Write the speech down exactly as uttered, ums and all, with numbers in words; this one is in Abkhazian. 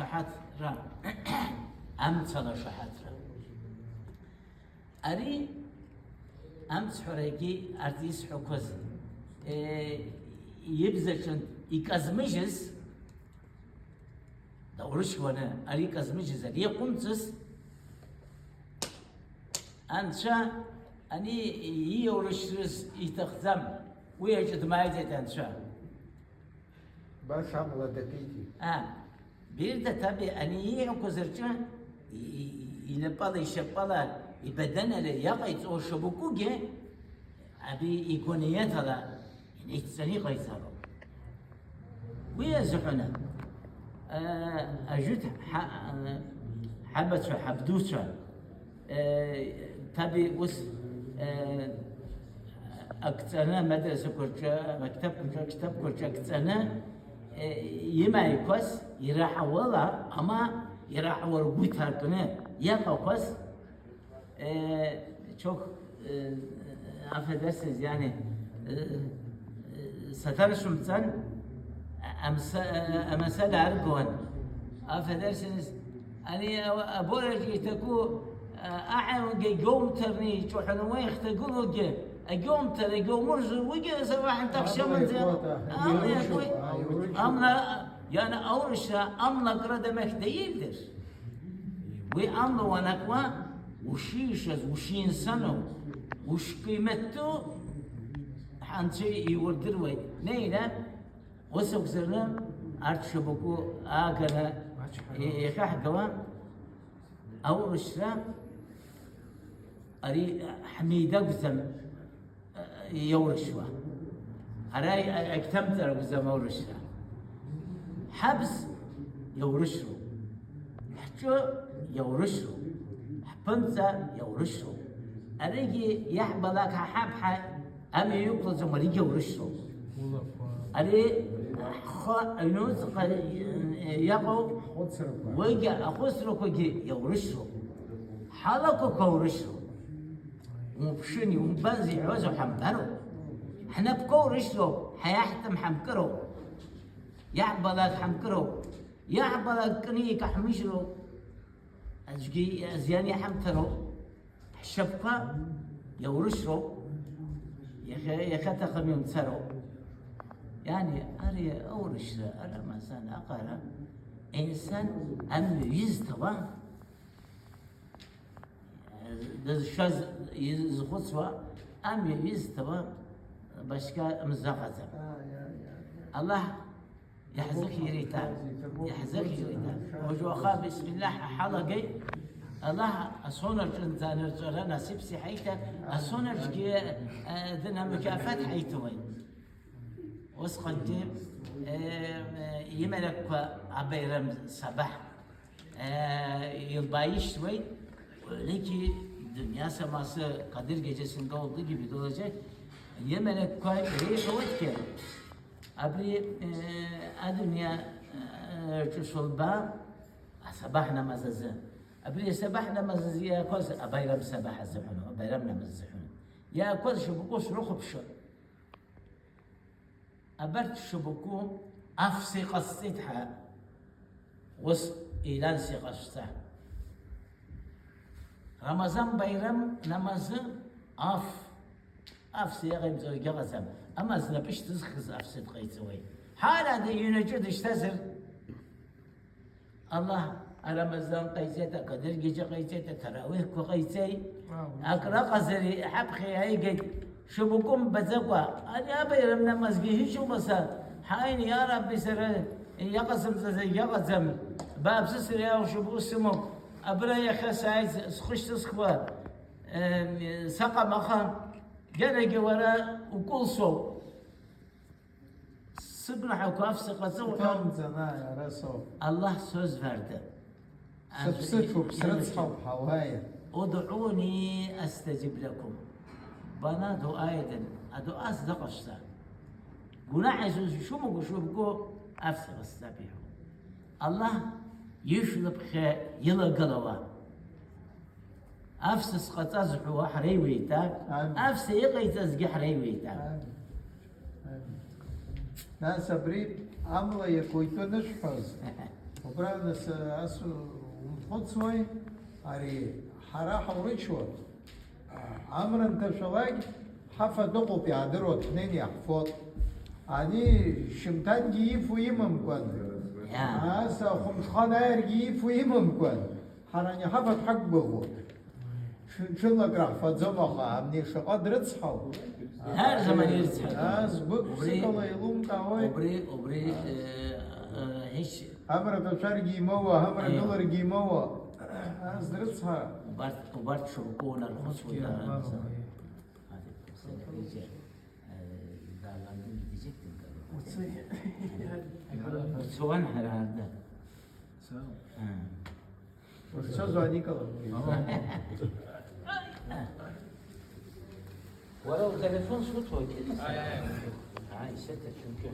Шаҳаҭра, амцала шаҳаҭра. Ари амцҳәарагьы арҭ исҳәақәаз, е, ибзаҿынтә иказмыжьыз, даурышьуаны, ари иказмыжьыз, ари иаҟәымҵыз, анцәа ани ииаурышьҭрыз иҭахӡам, уи аҿы дмааиӡеит анцәа. Баша амла дакит. А, Бирда Ҭаби ани ииҳәақәаз рҿы и-, и-, инапала, ишьапала, ибаданала иаҟаиҵо шабакәугьы, аби игәаниаҭала инаидҵаны иҟаиҵароуп. Уи азыҳәан, а, ажәытә ҳа-, а, ҳабацәа, ҳабдуцәа, Ҭаби ус, акцаны, амадрасақәа рҿы, амактабқәа рҿы, ақьҭабқәа рҿы акцаны, имааиқәаз ираҳауала, ама ираҳауа ргәы иҭартәны иаҟақәаз, чох, афедерсиз, иани, саҭаршәымҵан, амса-, амасала аргуан. Афедерсиз, ани абораҿы иҭаку, аҳаиуангьы агьоумҭарны иҿаҳәаны уа ихҭагылоугьы, агьоумҭар, агьоумырзу, уигьы асабаҳ нҭахшьа амаӡа. Амла иакуеит. Амла, иана аурышьра, амла акра дамех даирдыр. Уи амла уанакуа, ушишаз, ушинсану, ушкыйматту, анцәа иурдыруеит. Неира, ус акәзарны, арҭ шабаку аагара иахьаҳгауа, аурышьра ари ҳмеидагәӡам. Иаурышьуа. Ара агьҭамҵар акәӡам аурышьра. Ҳабз иаурышьроуп. Ҳҿы иаурышьроуп. Ҳԥынҵа иаурышьроуп. Аригьы иаҳбалак ҳа ҳаԥҳа амҩа иқәлаӡом, аригьы иаурышьроуп. Ари ҳхы аҩнуҵҟа иаҟоу уигьы ахәыцрақәагьы иаурышьроуп. Ҳалақәақәа аурышьроуп. Умԥшыни, умбанзи иҳәозар ҳамбароуп. Ҳнапқәа урышьҭоуп, ҳаиаҳтәым ҳамкыроуп. Иаҳбалак ҳамкыроуп. Иаҳбалак кны икаҳмыжьроуп. Аӡәгьы азиан иаҳамҭароуп. Ҳшьапқәа иаурышьроуп. Иахьа, иахьаҭахым имцароуп. Иани, ари аурышьра, арамазан, аҟара, аинсан амҩа изҭауа, дызшаз изхәыцуа, амҩа изҭауа, башька мзаҟаӡам. Аллаҳ иаҳзыхьирит, иаҳзыхьирит. Уажә уаха, бисмиллаҳ, ҳалагеит. Аллаҳ асонаҿынӡа анырҵәара насыԥс иҳаиҭар, асонаҿгьы, э, дынамқьафаҭ ҳаиҭауеит. Усҟангьы, э, э, имаракқәа абаирам сабаҳ. Илбааишьҭуеит, уи дунеи самасы Кадыргьы џьасындоу дыгьы бидолаҷе, имаракқәа иреиҳәоитгьы, абри, э, адунеи, э, ҿышәылба асабаҳ намаз азы. Абри асабаҳ намаз азы иаақәаз абаирам сабаҳ азыҳәан, абаирам намаз азыҳәан. Иаақәаз шьоукы срыхәаԥшыр. Абарҭ шабаку афс иҟасҵеит ҳәа, ус иланс иҟашәҵа. Рамазан Баирам намазы аф, афс иҟаимҵо егьыҟаӡам. Ама знапы шьҭызхыз афс дҟаиҵауеит. Ҳарада иҩнаҿы дышьҭазар, Аллаҳ арамазан ҟаиҵеит, акадыргьежьа ҟаиҵеит, атарауиҳқәа ҟаиҵеит. Акраҟазар ҳаԥхьа иааигеит, шьоукы мбаӡакәа, ари абаирам намазгьы ҳәашьоума са? Ҳаин, иа Рабби, сара иаҟасымҵаз егьаҟаӡам. Бааԥсы, сара иаушьоуп, ус сымоуп. Абра иахьа сааит, схы шьҭысхуа, э, саҟам, аха, гьарагьы уара укәылсоуп. Сыгәнаҳақәа афс ҟаҵо уҳәа. Иҭамӡан, ааи, ара соуп. Аллаҳ созварда. Сыԥсыҽуп, срыцҳауп, ҳауаҩ. ادعوني أستجب لكم. Бана дуаидын, адуа сзыҟашәҵа. Гәнаҳа изузшәума гәышәыбго, афс ҟасҵап иҳәо. Аллаҳ ишәлыԥхьа илагалауа. Афс зҟаҵаз ҳәа уа ҳреиуеит, а? Амин. Афс иҟаиҵазгьы ҳреиуеит, а? Амин. Амин. Нас абри амла иакуеитәу анышәҳәоз, Убра нас ас умхәыцуеи, ари ҳара ҳаурычуа, амра нҭашәалак, ҳафатә ыҟоуп, иаадыруа днеины иаҳфоит. Ани шьымҭангьы ифо имамкәан, Иа. ас ахәымҽхан ааиргьы ифо имамкәан, ҳара ани ҳафатә ҳақәгәыӷуа. Ҽынлак раҳфаӡом, аха абни шаҟа дрыцҳау. Ҳар заман ирыцҳаӡом. Нас гәык Убри- ԥсыкала еилумкаауеит. Убри, убри, э, э, ҳич- Амра ҭашәаргьы имоуа, амра Аио. гыларгьы имоуа. Нас дрыцҳа. Убарҭ, убарҭ шыркәу нархәыцуеит, Ус ара, иарбан са. Уаҩы. Ҳафеит, ҳафеит, ҳафеит, э, даалган дизиктинг ала. Уци. Уцуан ҳара анда. Са. А. Ушцоз уааникылап. Уара утелефон суҭоит, Елиза? Ааи, ааи. Ааи, сеҭа чынкы.